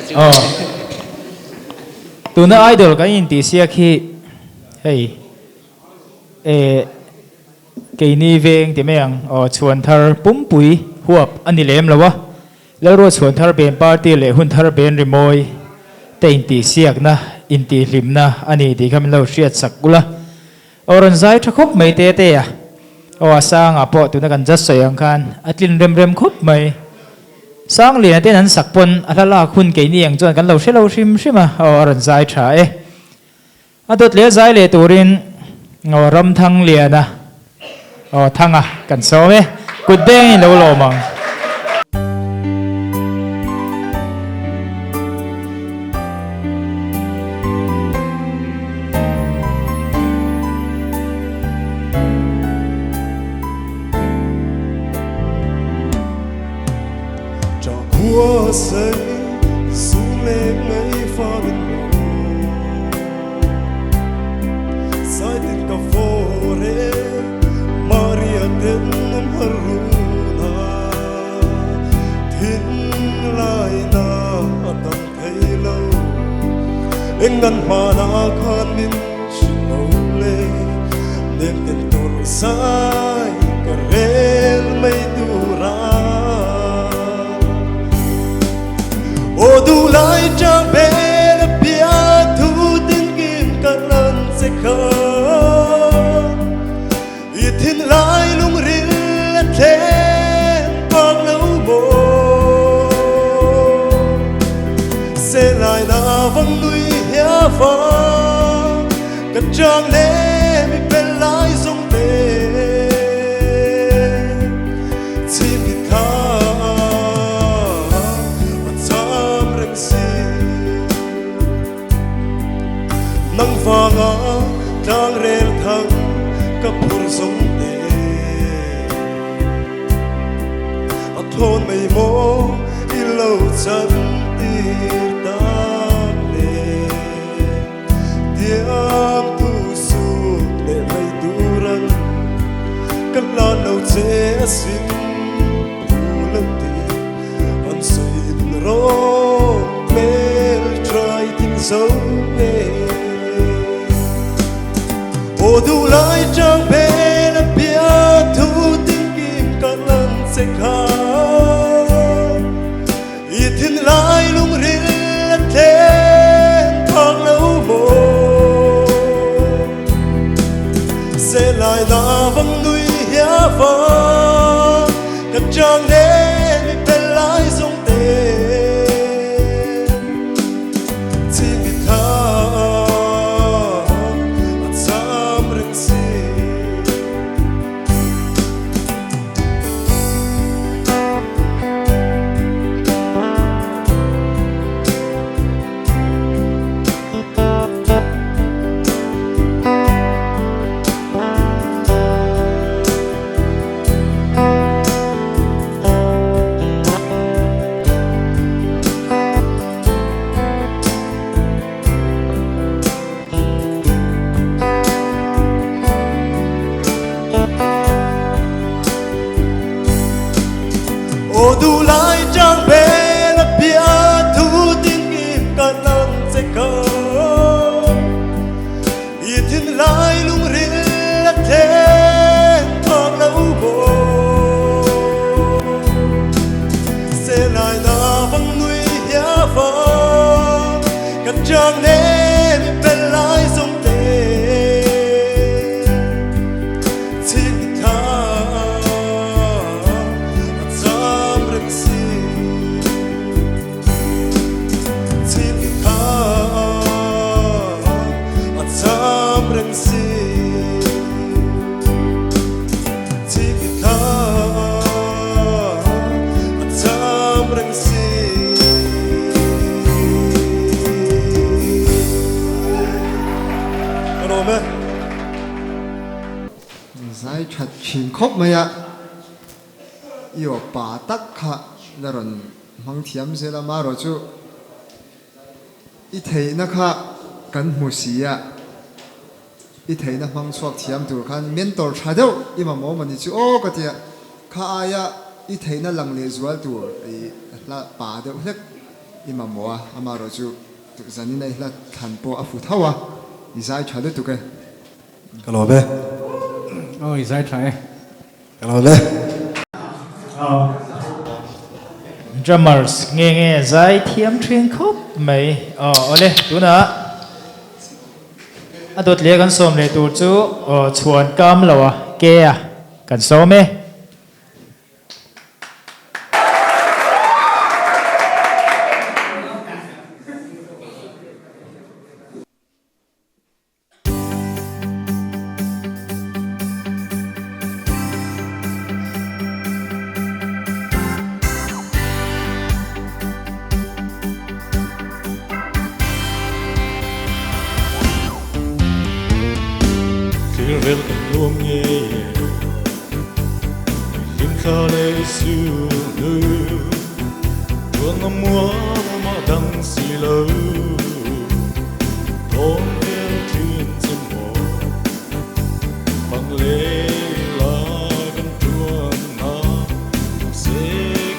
Aw. Tuna idol kan intihsiak hi hei eh keini veng ti mai ang aw chhuan thar pumpui huap a ni lem lo a. Lalruat chhuan thar ben party leh hun thar ben rimawi te intihsiakna intihhlimna a ni tih kha min lo hriat sak ula. Aw rawn zai tha khawp mai te te a. Aw a sangah pawh tuna kan just sawi ang khan a tlin rem rem khawp mai. Sangliana ten an sak pawn a hla lak hun keini ang chuan kan lo hre lo hrim hrim a, aw a rawn zai tha e. A dawt leh zai leh turin aw Ramthangliana aw Thanga kan sawm e, kut bengin lo lawm ang. Zai that thin khawp mai a, i aw pa tak kha la rawn hmang thiam zel a, marawh chu i theihna kha kan hmu si a, i theihna hmang chhuak thiam tur khan mentor tha deuh i mamawh maw ni chu aw ka ti a, kha aia i theihna lang leh zual tur i hla pa deuh hlek. I mamawh a, amaherawhchu zanin a i hla thlan pawh a fu tho a, i zai tha lutuk e. Ka lawm e. Aw i zai tha e. Ka lawm e. Drummers nge nge zai thiam thin khawp mai. Aw awle tunah a dawt leh kan sawm leh tur chu aw chhuan kam lo a ke a kan sawm e. Thil rel kan nuam ngei e, Hlimthla leh sulhnu, Tuan a mual mah dang si lo, Tawn vel thin che maw, Bang lei la kan tuan na, Mahse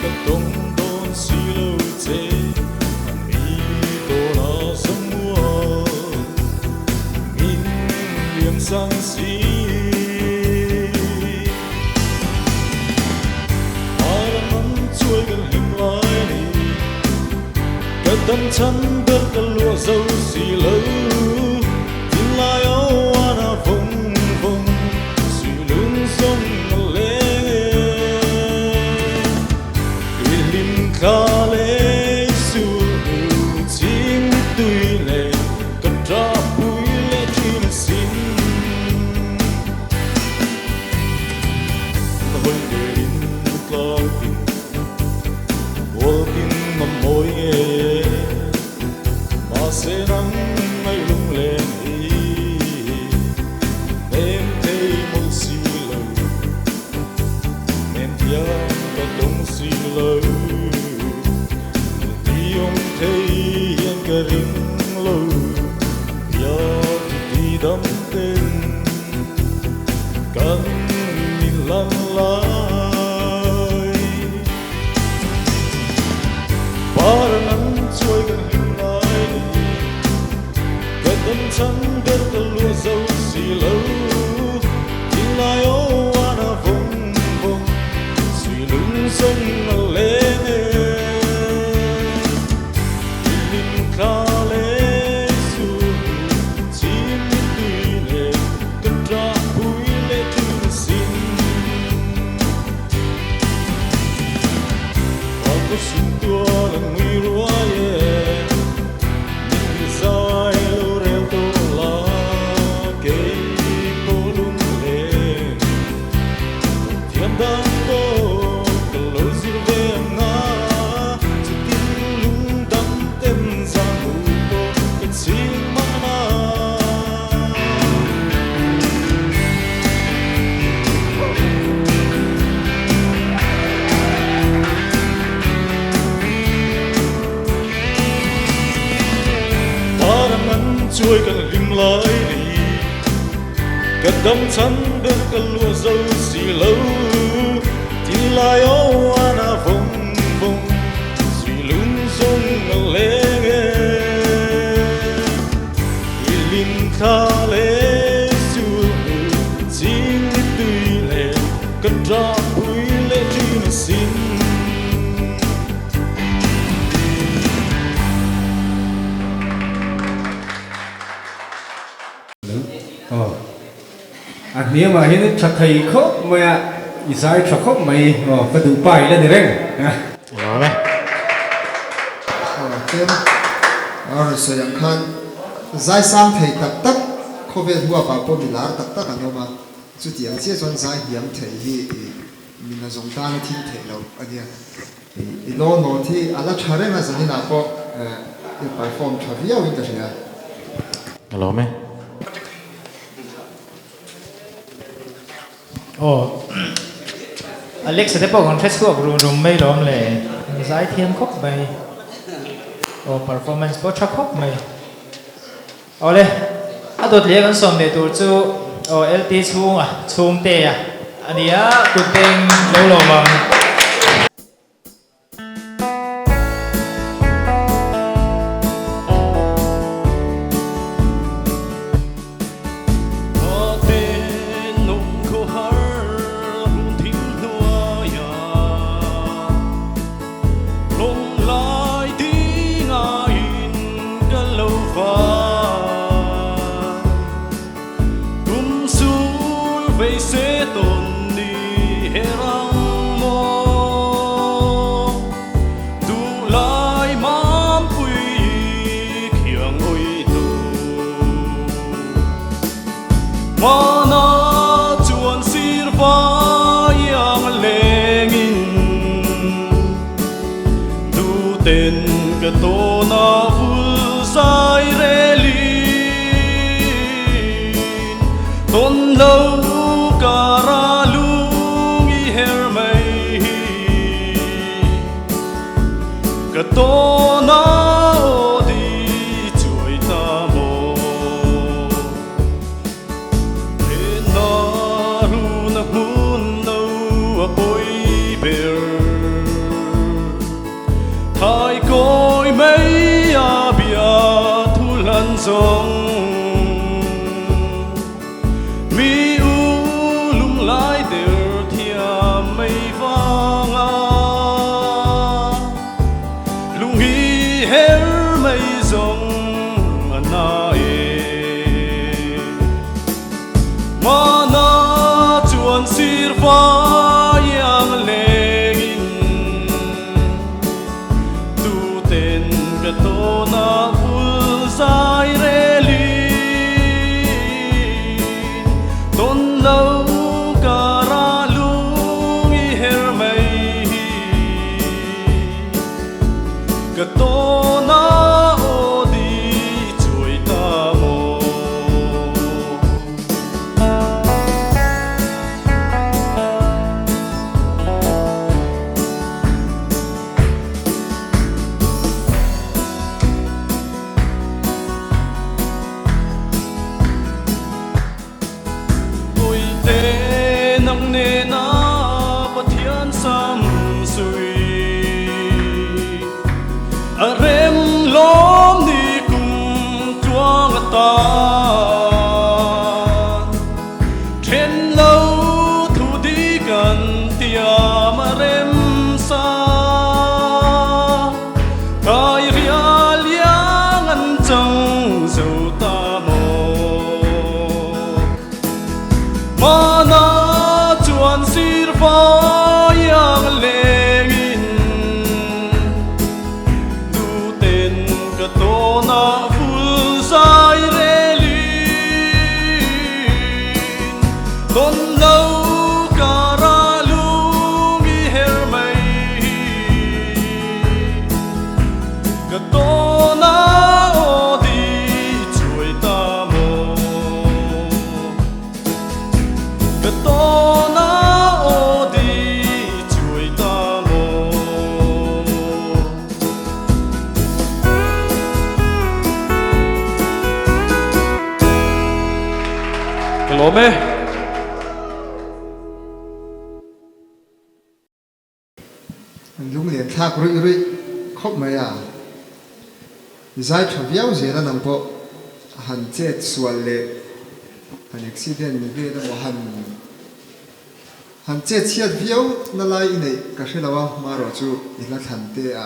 ka tawng dawn si lo che, An mi tawn a zamual. Min liam sang si. Aram an chuai kan hlim lai ni. Ka dam chhan ber ka luah zo si lo. Thinlai aw a vawng vawng sui lung zawng a leng e. I hlim thla leh i sulhnu ching tui leh ka ṭah pui leh ṭhin asin. Na hawi lehin tlang tin Walkin a mawi ngei e, mahse nang ngaih lunglen hi nem thei mawlh si lo. Nem thiam ka tawng si lo, ti awm thei hian ka ring lo, biak ti dam ten kan min lan lai. Par nang chuai kan hlim lai ni, ka dam chhan ber ka luah zo si lo. Thinlai aw a vawng vawng, sui lung zawng a leng e. Hlim thla leh sul chim tui leh ka ṭah pui leh ṭhin sin. Ka khaw tual a ngui ruai e, min hrilh zai lo rel tawh la, kei pawh lung leng thiam dan pawh ka lo zir ve ang a, chutin lung dam ten zan mu pawh ka ching mahna. Parang an chuai kan hlim lai ni, ka dam chhan ber ka luah zo si lo, thinlai aw a vawng vawng, sui lung zawng a leng e. I hlim thla leh sulhnu ching i tui leh ka ṭah pui leh ṭhin asin. Aw a hniamah hian i ṭha thei khawp mai a, i zai ṭha khawp mai aw ka duh pa i la ni reng. Lawm e. Aw tlem a rawn sawi ang khan zai sang thei tak tak khawvel huapah pawh mi lar tak tak an awm a, chutiang chiah chuan zai hniam thei hi i min a zawng tan a thil theih loh a nia. I law note hi a la tha reng a zaninah pawh i perform tha viau in ka hria. Lawm e. Aw Alexa te pawh kan hre chhuak rum rum mai lawm le, zai thiam khawp mai, aw performance pawh tha khawp mai. Awle, a dawt leh kan sawm leh tur chu aw LT chhunga chhungte a ania kut beng lo lawm ang. Vei se tawn ni her ang maw? Duhlai mampui khiang awi hnu. Mana chuan sir vai ang lengin Duten ka tawn a vul zai relin Tawn lo kara lung i her mai hi Ka tawn a aw di chuai ta maw Then a run a hmun lo a pawi ber. Thai kawi mai a bia thu hlan zawng. Mi u lunglai der thiam mai vanga. Lung hi her mai zawng a na e. Mana chuan sir vai ang lengin tuten ka tawn a vul zai relin tawn lo kara lung i her mai hi. Ka tawn a aw di chuai ta maw? Puite nang nena Pathian sam sui a rem lawm ni kum tluang atan then lo thu dik an tiam a rem sa kai rial iang an chang zo ta maw? Mana chuan sir vai ang lengin duten ka tawn a vul zai relin tawn lo kara lung i her mai hi ka tawn a aw di chuai ta maw? Ka tawn a aw di chuai ta maw? Ka lawm e. Lunglen thlak ruih ruih khawp mai a, zai tha viau zel a nang pawh han chet sual leh han accident vel emaw han han chet chhiat viau na lai i neih ka hre lo a, marawh chu i hla thlan te a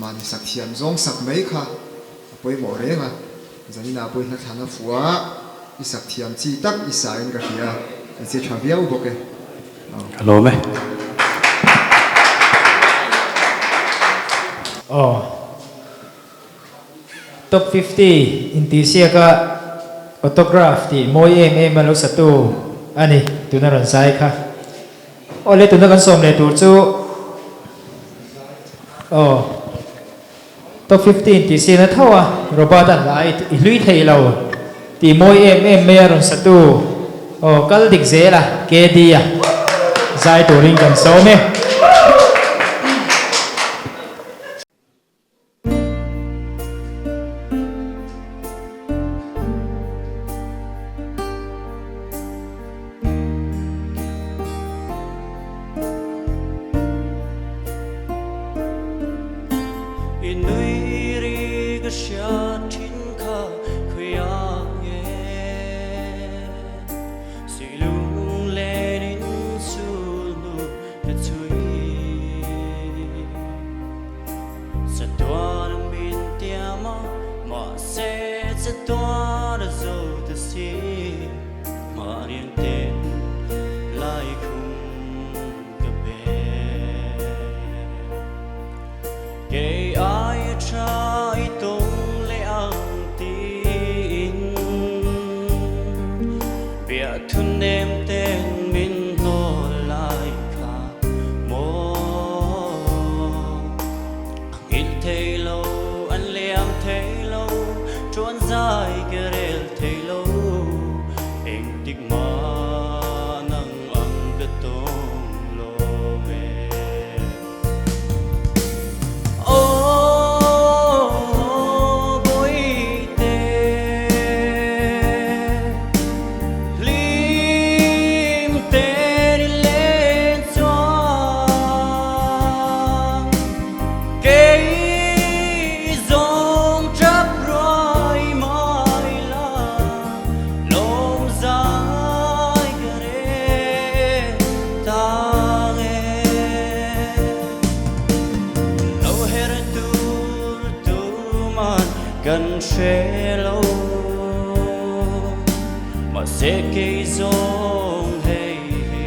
mahni sak thiam zawng sak mai kha a pawimawh reng a, zaninah pawh i hla thlan a fuh a, i sak thiam chi tak i sa in ka hria, i che tha viau bawk e. Ka lawm e. Aw. Top 50 intihsiaka autograph tih mawi em em a lo satu a ni tuna rawn zai kha. Aw le tuna kan sawm leh tur chu aw Top 50 intihsiakna tho a Robert a hla i hlui thei lo tih mawi em em mai a rawn satu aw kal dik zel a KD a zai turin kan sawm e. I nui ri ka hriat thin kha khawiah nge Suih lung len in sul hnu ka chhui. Thunnem ten min hnawl lai kha maw? A nghilh thei lo, an liam thei lo, Chuan zai ka rel thei lo, Engtik mah nang ang ka tawng lo e. Aw Bawihte, hlim te ni len chuan kei zawng tap ruai mai la lawm zai ka reh tang e. Lo her tur tuman kan hre lo, mahse kei zawng hei hi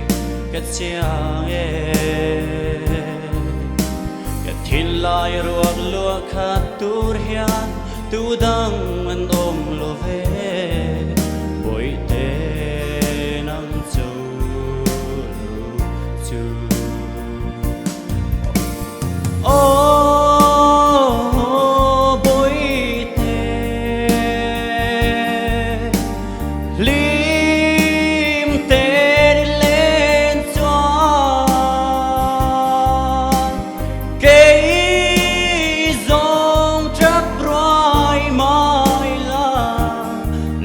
ka chiang e. Ka thinlai ruak luah khat tur hian tu dang an awm lo ve, Bawihte nang chu lu chu. Aw Bawihte, hlim te ni len chuan kei zawng tap ruai mai la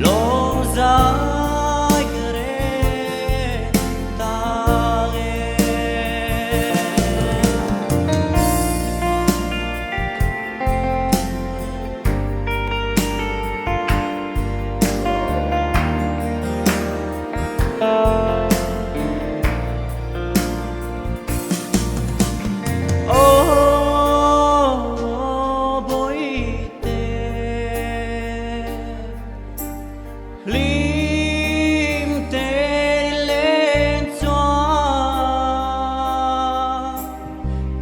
lawm zai ka reh tang e. Aw Bawihte, hlim te ni len chuan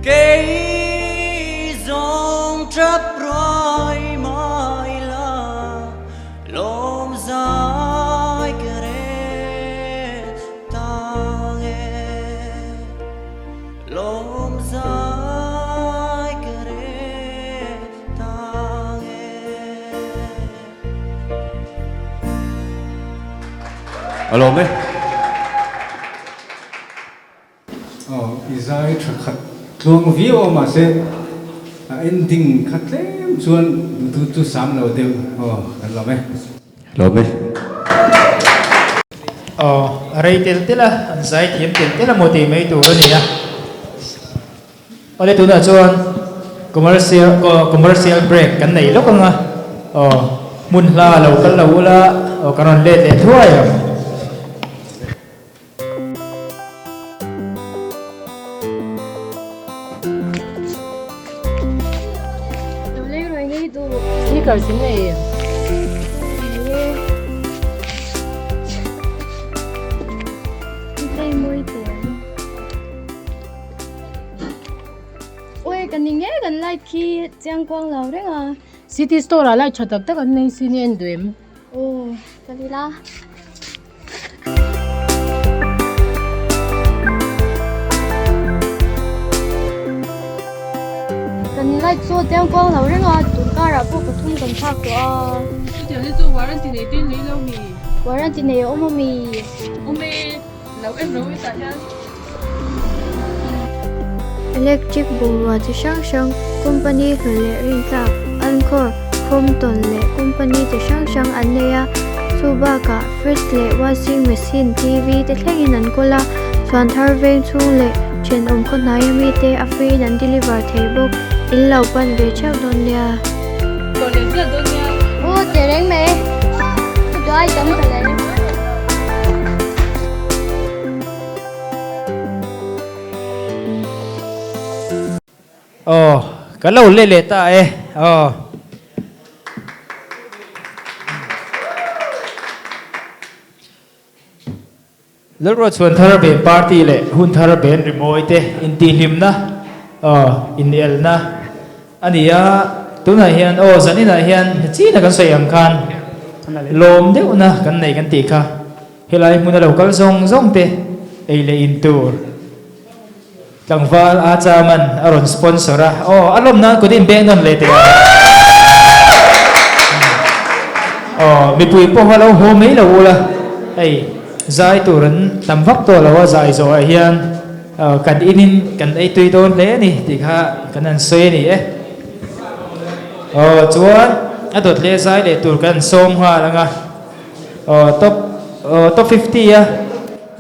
kei zawng tap ruai mai la lawm zai ka reh tang e, lawm zai ka reh tang e. A lawm e. Aw, i zai tha khat tluang viau a mahse a ending kha tlem chuan duhtu chu sam lo deuh aw kan lawm e. Lawm e. Aw, a rei tel tel a, an zai thiam tel tel a maw tih mai tur a ni a. Awle tunah chuan commercial commercial break kan nei lawk ang a, aw hmun hla lo kal lo ula aw kan rawn let leh thuai ang. Lo leng rawih ngei duh. Sneakers in nei em? Nei e. Hei mawi teh ang. Ui ka ni ngei kan light khi chiang kuang lo reng a. City store ah light tha tak tak an nei sin i en duh em? Aw ka ni la. Kan light chu chiang kuang lo reng a tun karah pawh pathum kan thlak tawh a. Chutiang hi chu warranty nei te nei lo mi? Warranty nei a awm a mi? Awm e. Lo en ro i tah hian. Electric bungrua chi hrang hrang, company hlun leh rintlak, Anchor, Crompton leh company chi hrang hrang an nei a. Chu bakah fridge leh washing machine, TV te thlengin an kawl a, chuan thar veng chhung leh thenawm khaw hnai ami te a free in an deliver thei bawk. In lo pan ve theuh dawn nia. Tawh leh chiah dawn nia. Aw teh reng mai. Ka duh ai tam ka la reng. Aw kan lo let leh ta e aw. Lalruat chhuan thar ben party leh hun thar ben rimawi te intihhlimna aw inelna a ni a, tunah hian aw zaninah hian chin a kan sawi ang khan lawm deuhna kan nei kan tih kha. Helai hmuna lo kal zawng zawng te ei leh in tur tlangval a chaman a rawn sponsor a, aw a lawm nan kut in beng nawn leh teh ang. Aw mipui pawh a lo haw mai lo ula, hei zai tur an tam vak tawh lo a, zai zawhah hian kan in in kan ei tui dawn hle a ni tih kha kan han sawi a ni e. Aw chuan a dawt leh zai leh tur kan sawm nghal ang a. Aw top aw top 50 a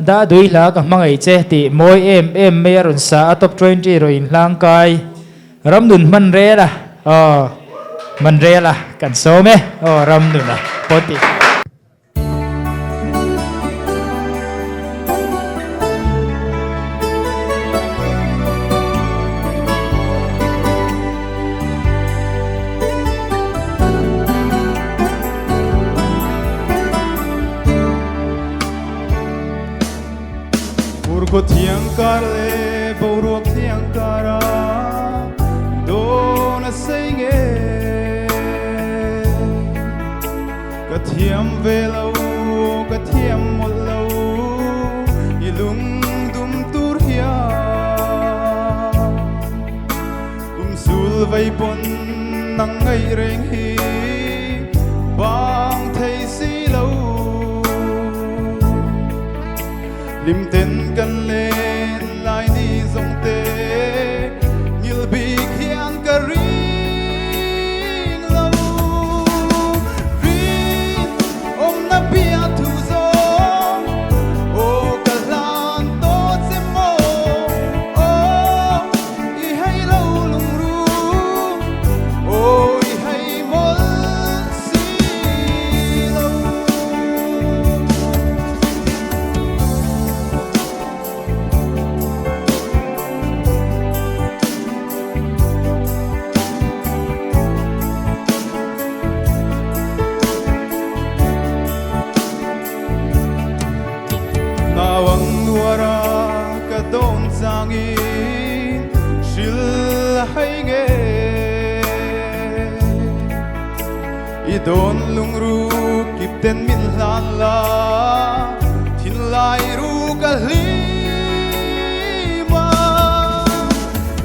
dah dui hla ka hmangaih che tih mawi em em mai a rawn sa a top 20 rawh in hlang kai ram nun hman rel a aw hman rel a kan sawm e aw ram nun a pawn tih. Fur khaw thiang kar leh boruak thiang kara dawn a sei nge Ka thiam ve lo, ka thiam mawlh lo i lung dum tur hian Kum sul vei pawn nang ngaih reng hi bang thei si lo. Hlim ten kan len lai ni zawng te ngil bik hian ka ring lo. Rin awmna bia thu zawng aw ka hlan tawh che maw aw i hei lo lungru aw i hei mawlh si lo. Nauang nuara ka dawn changin hril hei nge I dawn lungru kip ten min hlan la thinlai ru ka hlim a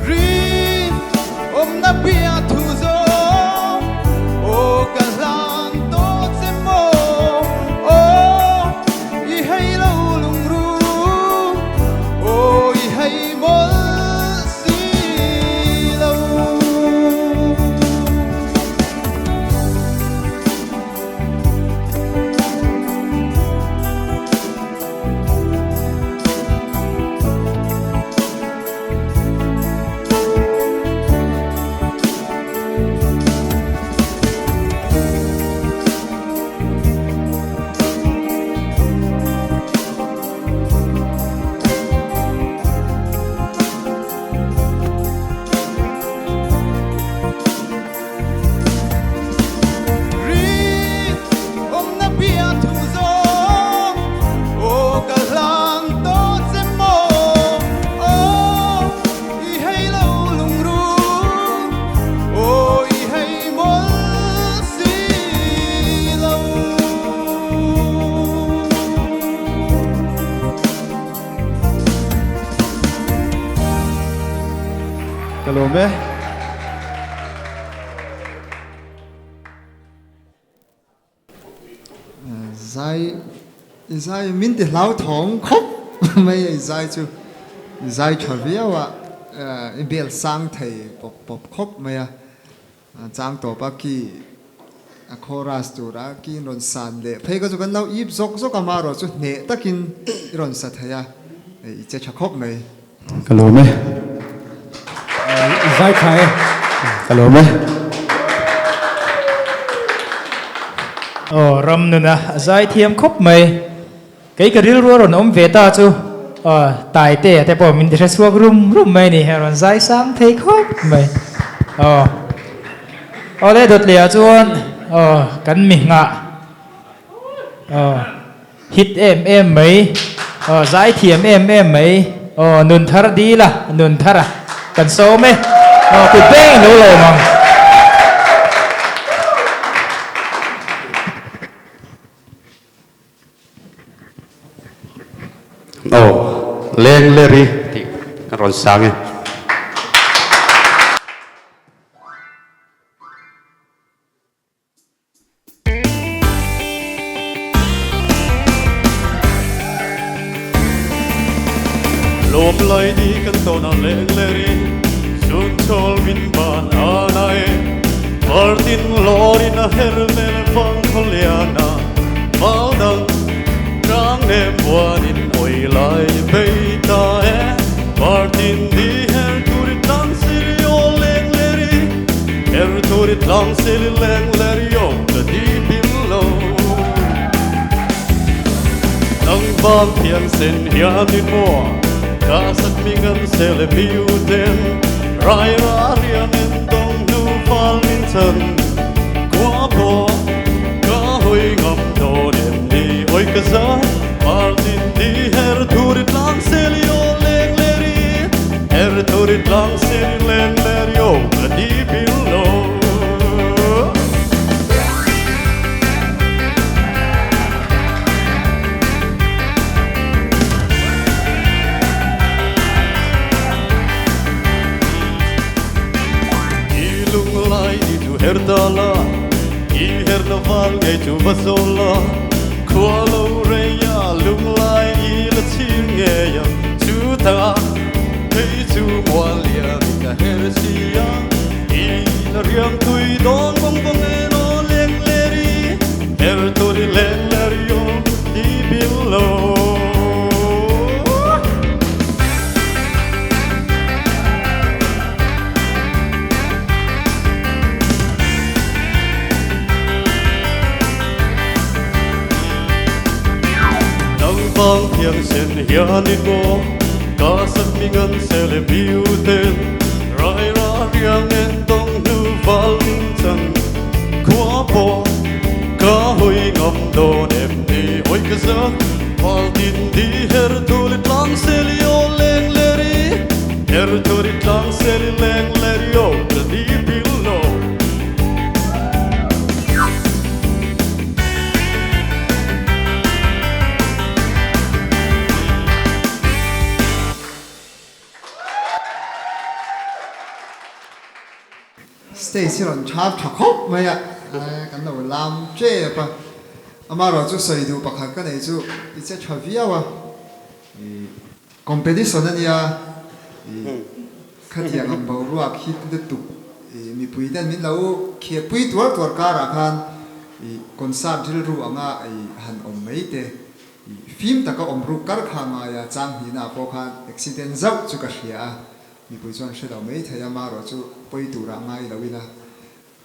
Rin awmna bia thu zawng aw ka hlan tawh che maw aw i hei lo lungru aw i hei mawlh si lo. Rin awmna bia thu zawng aw ka hlan tawh che maw aw i hei lo lungru aw i hei mawlh si lo. Ka lawm e. Zai i zai min ti hlau thawng khawp mai a i zai chu i zai tha viau a i bel sang thei pawp pawp khawp mai a chang tawp a ki a chorus tur a ki in rawn san leh phei kha chu kan lo ip zawk zawk a marawh chu hneh takin i rawn sa thei a i che tha khawp mai. Ka lawm e. Zai tha e. Ka lawm e. Aw ram nuna a zai thiam khawp mai. Kei ka rilru a rawn awm ve ta chu aw Taite a te pawh min ti hre chhuak rum rum mai a ni. A rawn zai sang thei khawp mai. Aw aw le dawtliah chuan aw kan mi nghah aw. Hit em em mai aw zaithiam em em mai aw nun thar dil a nun thar a kan sawm e aw kut beng in lo lawm ang. Aw, leng leri tih kan rawn sang e. Lawm lai ni kan tawn a leng leri Sun chawl min ban a na e Partin lawrin a her vel vang khawliana Mal dang rang nem buanin oi lai bei ta e Partin di her turi tlang siri o leng leri Her turi tlang siri leng leri o ka di bil lo Nang vang thiang sen hianin maw Ka sak mingan sele miu ten Rai ra rianin dong nu fal min chan Qua po ka hoi ngam do nem ni oi ka za Martin di her turi tlang seli o leng leri Her turi tlang seli leng leri o ka di bil lo I lunglai ni chu her ta la I her na val ngai chu va zo la Khua lo rei a lunglai i la chir nge yang chu ta Hei chu mua lian ka her si yang I la riang tui don bong bong e no leng leri Her turi leng leri o di bil lo Nang vang thiang sen hianin maw Ka sak mingan sele biu ten Rai ra riang en dong nu val min chan Khua po ka hoi ngam do nem ni oi ka za Val tin di her tuli tlang seli o leng leri Her tuli tlang seli leng leri o ka di bil lo Stage hi rawn thap tha khawp mai a, kan lo lam tep a, amaherawhchu sawi duh pakhat ka nei chu i che tha viau a, competition a nia, khatiang ang boruak hit lutuk mipui ten min lo khekpui tuar tuar karah khan concert rilru anga han awm mai te fim taka awm ruk kar kha ngaia chang hnihna ah pawh khan accident zauh chu ka hria a, Mipui chuan hre lo mai thei a, marawh chu pawi turah ngai lo ila.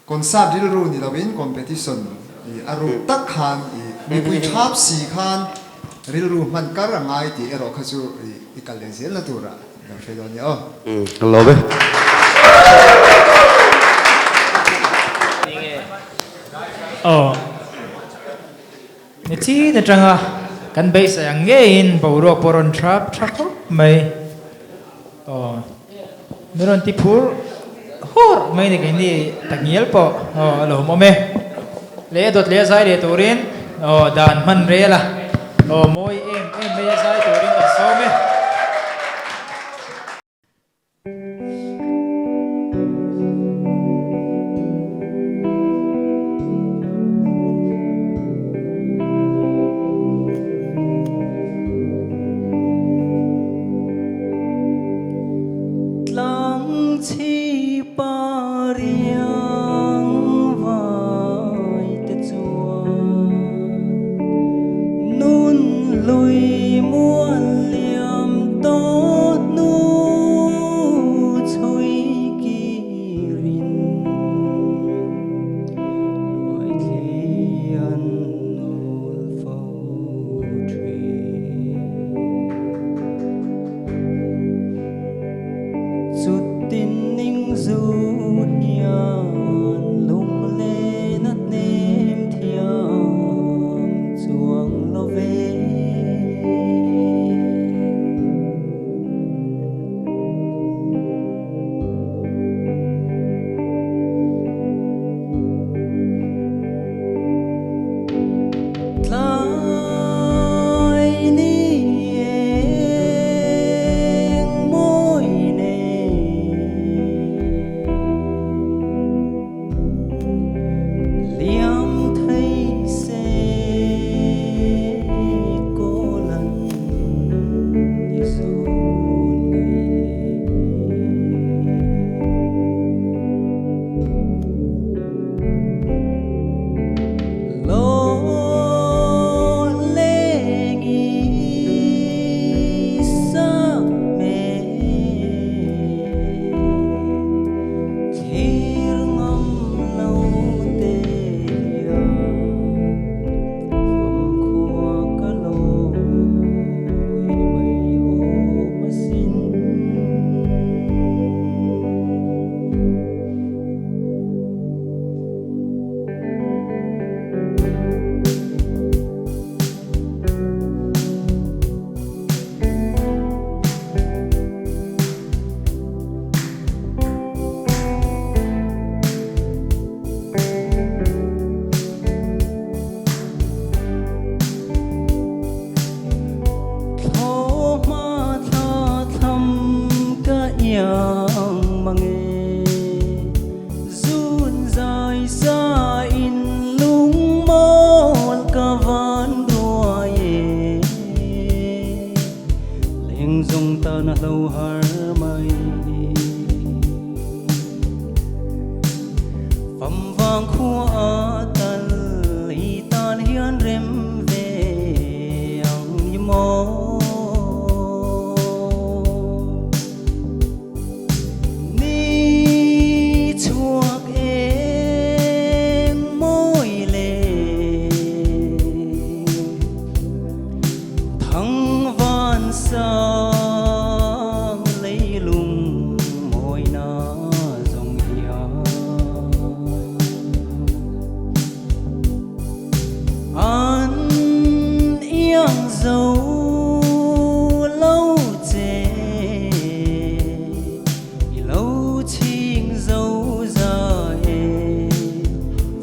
Concert rilru ni loin competition i a ruk tak khan i mipui thap si khan rilru hman kar a ngai tih erawh kha chu i kal leh zelna turah lo hre dawn nia aw. Ka lawm e. Aw. Ni chin atanga kan beisei ang ngeiin boruak pawh rawn thrap tha khawp mai. Aw, mi rawn ti phur hur mai ni keini takngial pawh aw a lawmawm e. Leh dawt leh zai leh turin aw dan hman rel a, aw mawi em em mai a zai turin kan sawm e. Tlang chhi pa riang vai te chuan nun hlui muang. Tana lo har mai ni. Fam vang khua a tal i tan hian rem ve ang ni maw. Ni chhuak eng mawi le thang van sang leilung mawi na zawng hian an iang zo lo che i lo ching zo za e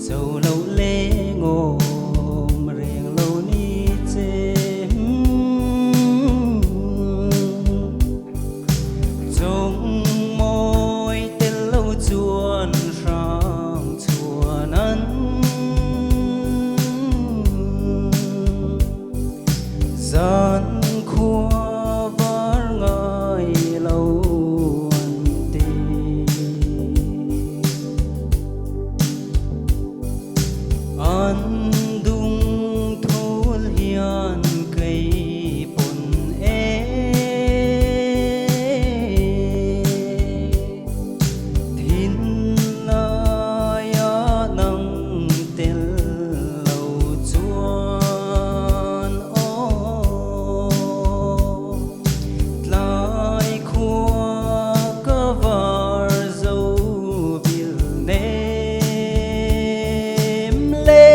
zo lo le ngom reng lo ni che. Zong mawi tel lo chuan hrang chuan an zan khua var ngai lo an ti. An dung thul hian kei pon e thin aia nang tel lo chuan aw tlai khua ka var zo bil nem le.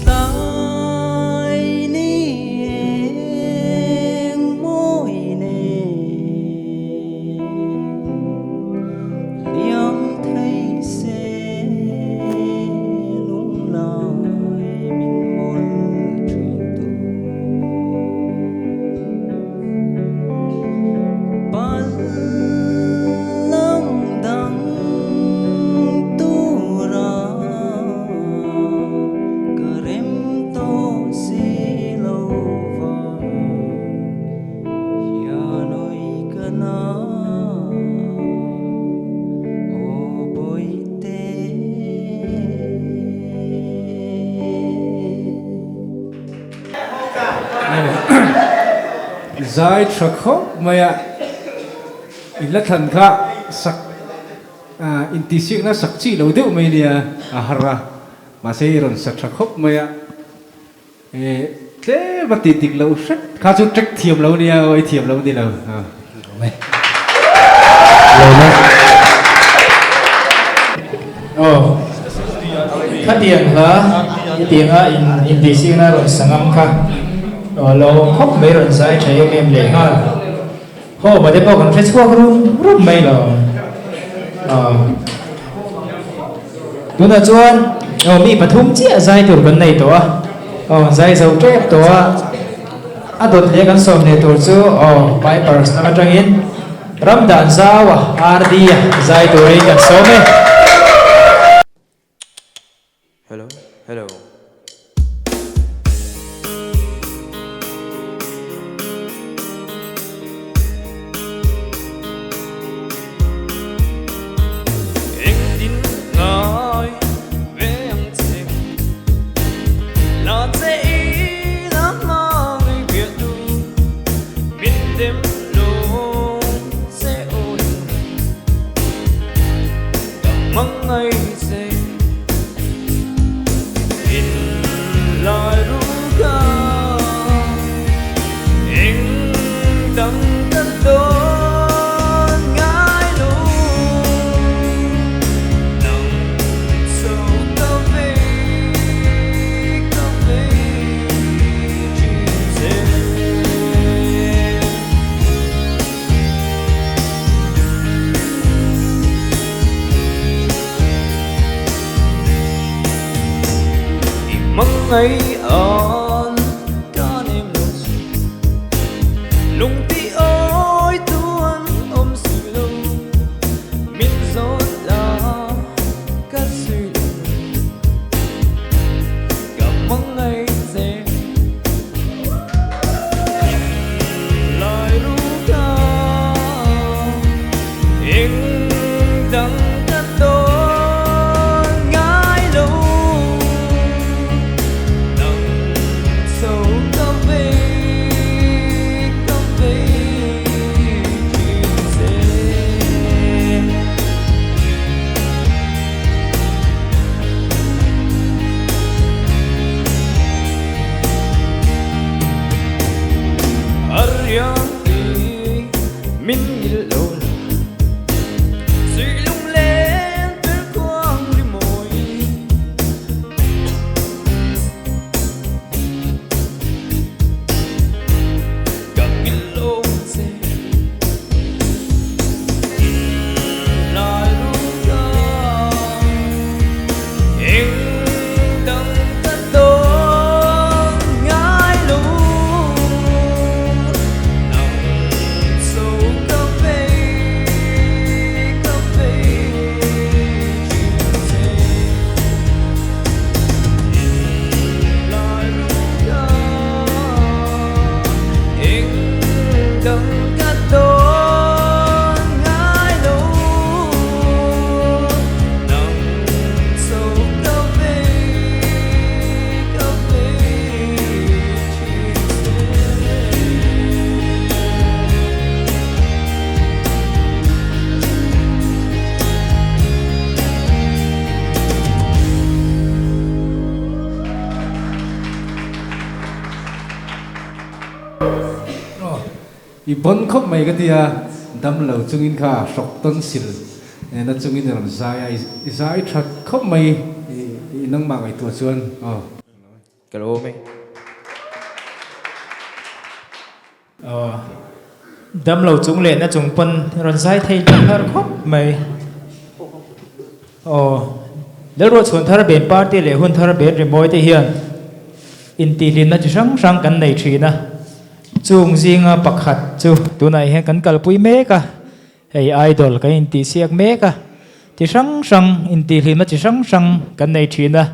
Tlai ni eng mawi nen liam thei se lung lai min mawl thin tu. Pal lam dang tura ka rem to si lo va hianoi ka na o boi te. Zai tha khawp mai a, i la thlan kha sak intihsiakna sak chi lo deuh mai nia a har a, mahse i rawn sa tha khawp mai a, tlem a tih dik loh hret kha chu track thiam lo nia aw i thiam lo ni lo. Aw, khatiang hla hetianga intihsiakna rawn sa ngam kha lo awm khawp mai rawn zai tha em em leh nghal. Haw mate pawh kan hre chhuak rum rum mai lo. Aw, tunah chuan aw mi pathum chiah zai tur kan nei tawh a, aw zai zo tep tawh a, a dawt leh kan sawm leh tur chu aw Pipers lam atangin Ram dan zau a RD a zai turin kan sawm e. Hello, hello. Engtin ngai ve ang che la che i la hmangaih biah tu min dem lo che awi ka hmangaih che in lai ru ka eng dang ka dawn ngai lo nang cho ka vei ka vei. ngai an ka nem lo che lung ti awi tu an awm si lo min zawn la ka zui lo ka hmangaih che lai ru ka eng dang ka dawn ngai lo nang zo ka vei ka vei thin che. Ariang i min ngil lo la suy lung len per khuang ri mawi ka ngil lo che lai ru ka eng dang ka dawn ngai lo nang zo ka vei ka vei thin che lai ru ka eng dang ka dawn ngai lo nang zo ka vei ka vei thin che. I bon khawp mai ka ti a, dam lo chungin kha hrawk tonsil na chungin i rawn zai a, i zai that khawp mai i nangmah ngaihtuah chuan aw. Ka lawm e. Aw, dam lo chung leh na chung pawn rawn zai thei hlar hlar khawp mai. Aw, Lalruah chhuan thar ben party leh hun thar ben rimawi te hian intihhlimna chi hrang hrang kan nei thin a. Chung zinga pakhat chu tunah hian kan kalpui mek a, hei idol kan intihsiak mek a, chi hrang hrang intihhlimna chi hrang hrang kan nei thin a.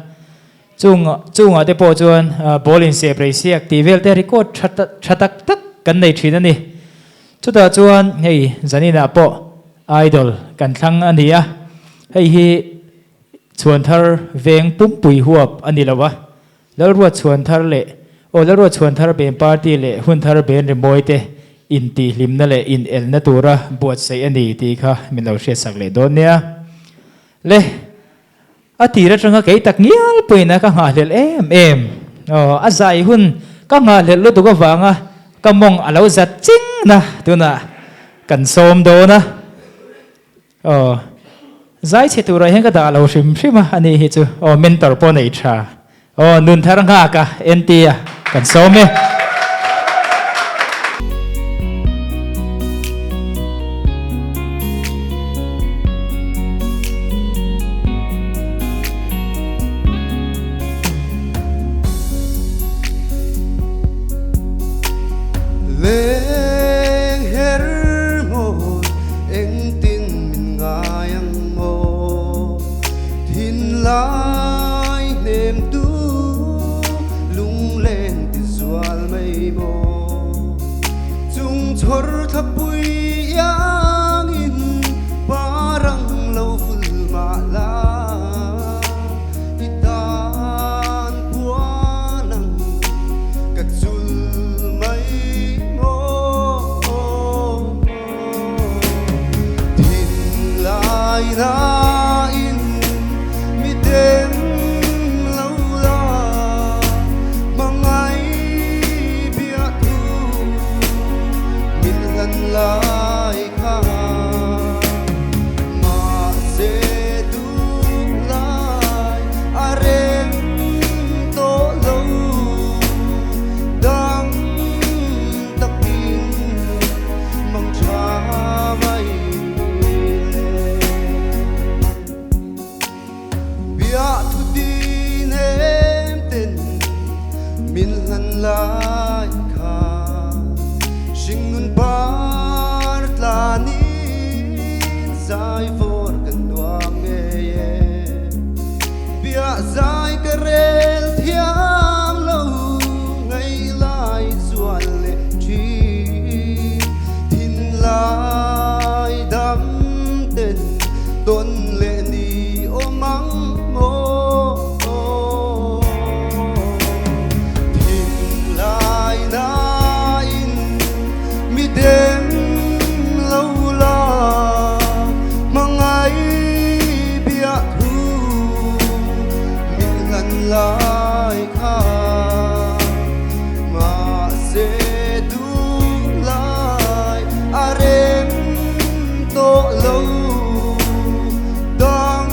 Chung chungah te pawh chuan ball inseh rei siak tih vel te record tha tha tak tak kan nei thin a ni. Chutah chuan hei zaninah pawh idol kan thlang a ni a, hei hi chhuan thar veng pumpui huap a ni lo a, Lalruat chhuan thar leh aw Lalruat chhuan thar ben party leh hun thar ben rimawi te intihhlimna leh inelna tura buatsaih a ni tih kha min lo hriatsak leh dawn nia. Le. A tir atanga kei tak ngial pawhin ka nghahhlelh em em. Aw, a zai hun ka nghahhlelh lutuk avanga ka mawng a lo zat ching na tunah kan sawm dawn a. Aw, zai chhe turah hian ka dah lo hrim hrim a, ani hi chu aw mentor pawh nei tha. Aw, nun thar nghak a, NT a, kan sawm e. Leng her mawi engtin min ngai ang maw? Thinlai hnem tu lungleng ti zual Min hlan lai kha hringnun par tlanin zai vawr kan nuam ngei e. Biah zai ka rel thiam lo ngaih lai zual leh thin. Thinlai dam ten tawn leh ni awm ang maw? Thinlai nain mi dem lo la hmangaih biah thu min hlan lai kha mahse duhlai a rem tawh lo dang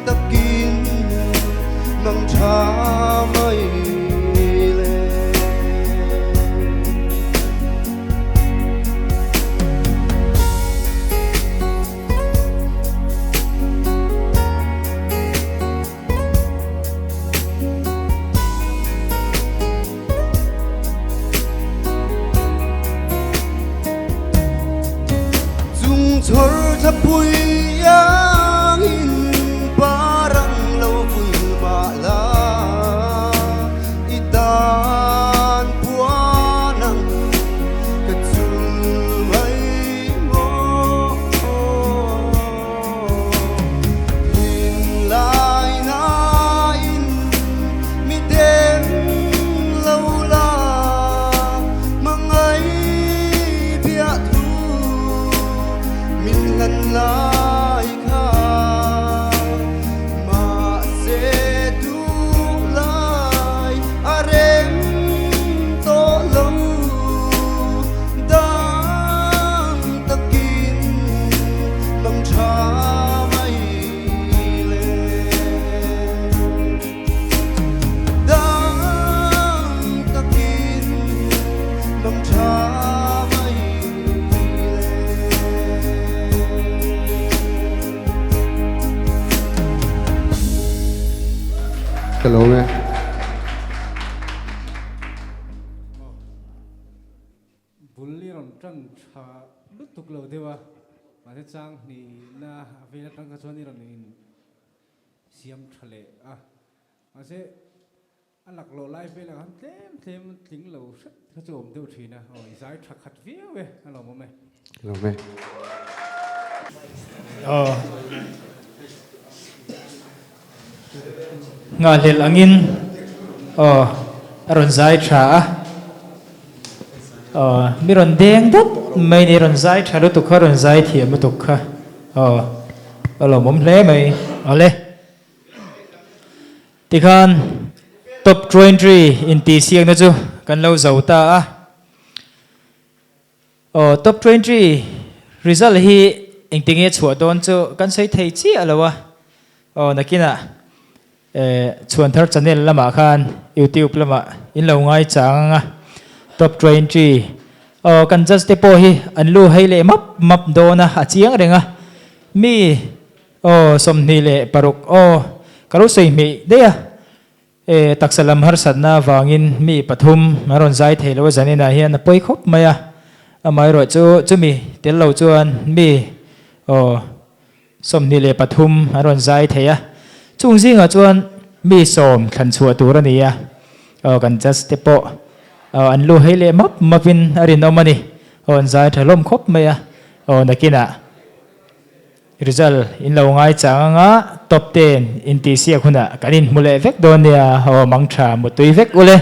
takin mang tha mai le. Chung chhawr thlapui iangin parang lo vul mah la, i tan puan ang ka chul mai maw. Thinlai nain mi dem lo la, hmangaih biah thu min hlan lai kha. Mahse duhlai a rem tawh lo, dang takin mang tha mai le. Dang takin mang tha mai le. Ka lawm e. Bul i rawn tan tha lutuk lo deuh a, mahse chang hnihna a vel atang kha chuan i rawn in siam tha leh a, mahse a laklawh lai velah khan tlem tlem tling lo hret kha chu a awm deuh thin a, aw i zai tha khat viau e, a lawmawm e. Lawm e. Aw. Nghahhlelh angin aw a rawn zai tha a, aw mi rawn deng dawt mai ni, rawn zai tha lutuk kha, rawn zai thiam lutuk kha aw a lawmawm hle mai. Awle tikhan top 20 intihsiakna chu kan lo zo ta a. Aw top 20 result hi engti nge chhuah dawn chu kan sawi thei chiah lo a, aw nakinah eh Chhuanthar channel lamah khan youtube lamah in lo ngai chang ang a, top 20 aw kan judge te pawh hi an lu hei leh map map dawn a, a chiang reng a, mi aw 26 aw ka lo sawi hmeh daih a. E, taksa lam harsatna avangin mi pathum an rawn zai thei lo a zaninah hian a pawi khawp mai a, amaherawh chu chumi tel lo chuan mi aw 23 an rawn zai thei a, chung zingah chuan mi sawm thlan chhuah tur a ni a, aw kan judge te pawh aw an lu hei leh map mapin a rinawm a ni, aw an zai tha hlawm khawp mai a, aw nakinah. Result in lo ngai chang anga top ten intihsiak hunah kan inhmu leh vek dawn nia, aw mangtha mutui vek ule.